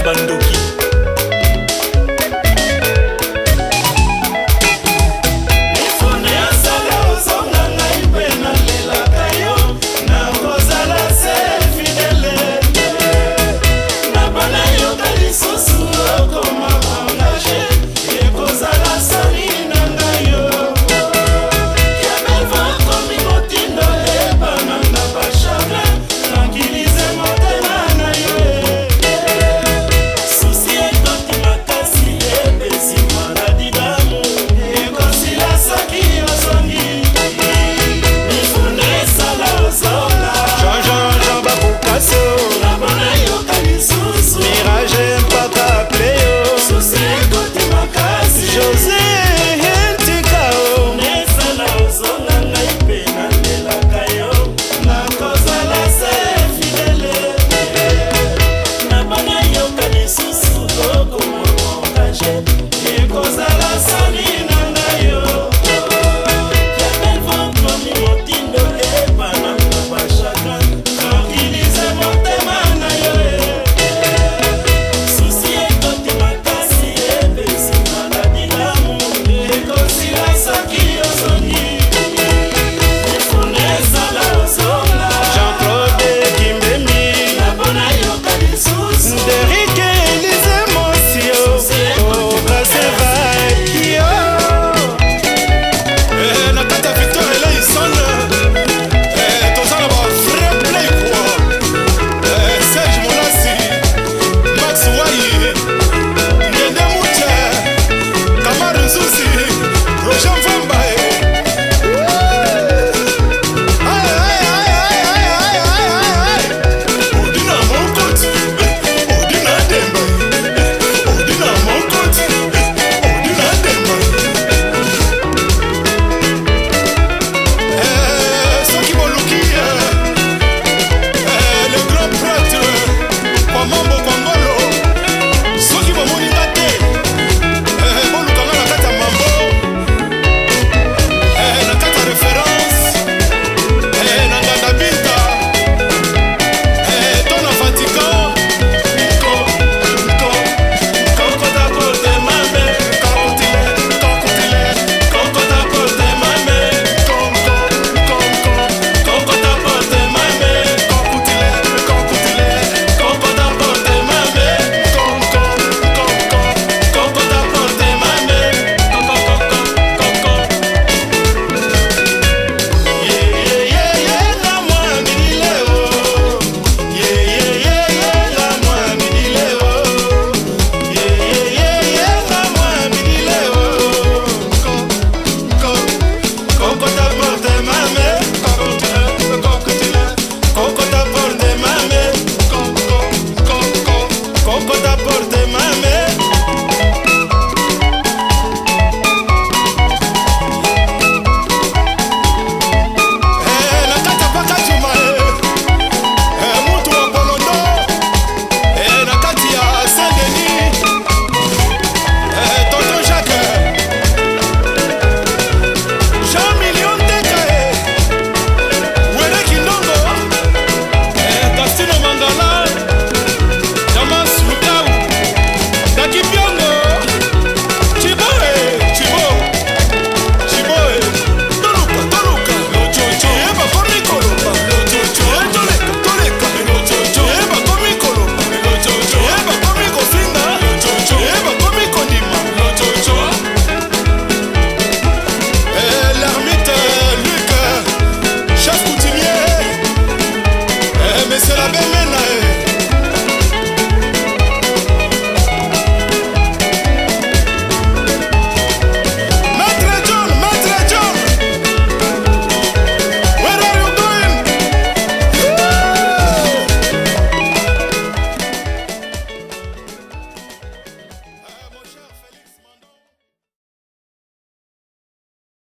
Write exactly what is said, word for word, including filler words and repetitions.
Panduki. Tranquilise motema na yo, eh. Souci ekoti makasi, epesi maladi damu. Ekosila soki ozongi. Mifuna esala ozonga. Jean, Jean, Jean Bakukaso. Napana yo ka lisusu. Mirage mpaka play yo. Souci ekoti makasi. Jose Hentika o. Esala ozonga ngai pena lelaka yo. Jean-Claude Kimbemi, Derrick Elise Mosio, oh, Kaseva Kio. Eh, na kata Victor Eleison, eh, tosala ba free play kwa. Eh, Serge Molasi, Max Wai, Ndende Mucha, Kamaru Nzuzi, Roger Mvumba, eh. Ai, ai, ai. Odina Monkot, eh, Odina Demba, eh, Odina Monkot, eh, Odina Demba. Eh, soki bo luki, eh, eh, le grand prêtre, eh, kwa mambo kwa ngolo, soki bo mwuri ndahte, eh, bo lukanga na kata mambo, eh, na kata référence, eh, na ndanda binta, eh, to na Vatican,